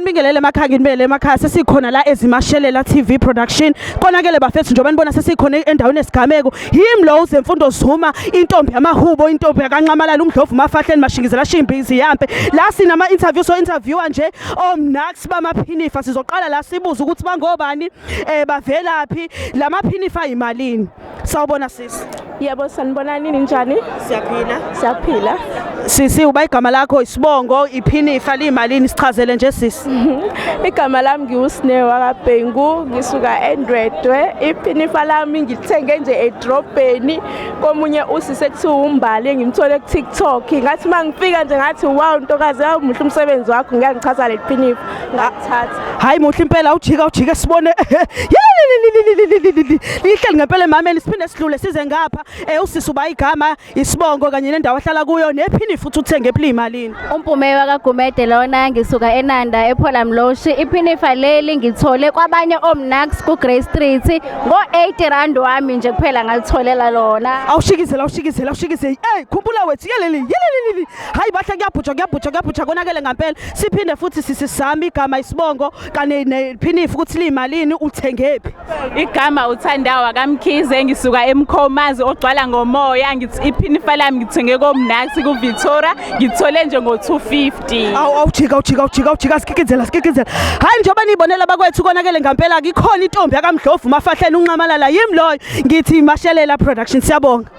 Nginibingelele emakhaya, nginibingelele emakhaya. Sesikhona la ezimashelela TV production. Konakele bafethu, njengoba nibona sesikhona endaweni esigameko. Yimi lo uZemfundo Zuma, intombi yamahubo, intombi yakanxamalala, umdlovu mafahleni mashingizela shimbizi yampe. La sinama interview, so interviewer nje omnax bamaphinifa. Sizoqala la sibuze ukuthi bangobani, bavelaphi, lamaphinifa ayimalini. Sawubona sisi. Yebo, sanibonani, ninjani? Siyaphila. Siyaphila. Sisi, uba igama lakho, isibongo, iphinifa liyimalini, sichazele nje sisi. Igama lami ngiwuSne wakaBhengu, ngisuka eNdwedwe. Iphinifa lami ngilithenge nje edrobheni komunye usisi ekuthiwa uMbali, engimthole ku-TikTok. Ngathi uma ngifika nje ngathi, "Wow, ntokazi, awumuhle umsebenzi wakho, ngiyangichaza leli phinifa." Ngakuthatha. Hayi, muhle impela, ujika ujike sibone. Lihleli ngempela emameni. Siphinde sidlule size ngapha. Usisi uba igama, isibongo kanye nendawo ahlala kuyo nephinifa futhi uthenge eplimalini. Umpume wakaGumede lona, ngisuka eNanda ePhola Mloshi. Iphinifa leli ngithole kwabanye omnax ku-Grey Street ngo-R80 wami nje kuphela ngalitholela lona. Awushikizela, awushikizela, awushikize. Hey, khumbula wethu, yeleli yeleli. Hayi bahle, kuyabhuja, kuyabhuja, kuyabhuja, konakele ngempela. Siphinde futhi sisi sami, igama, isibongo kanye nephinifa ukuthi liyimalini, uthengephi. Igama uThandawa kaMkhize, ngisuka eMkhomazi ogcwala ngomoya. Ngithi iphinifa lami ngithenge komnathi kuVictoria, ngithole nje ngo-250. Awu, awujika, awujika, awujika, awujika, sikikizela, sikikizela. Hayi, njengoba niyibonela bakwethu, konakele ngempela. Ikhona intombi yakamdlovu mafahleni unxamalala, yimi loyo. Ngithi Mashelela production, siyabonga.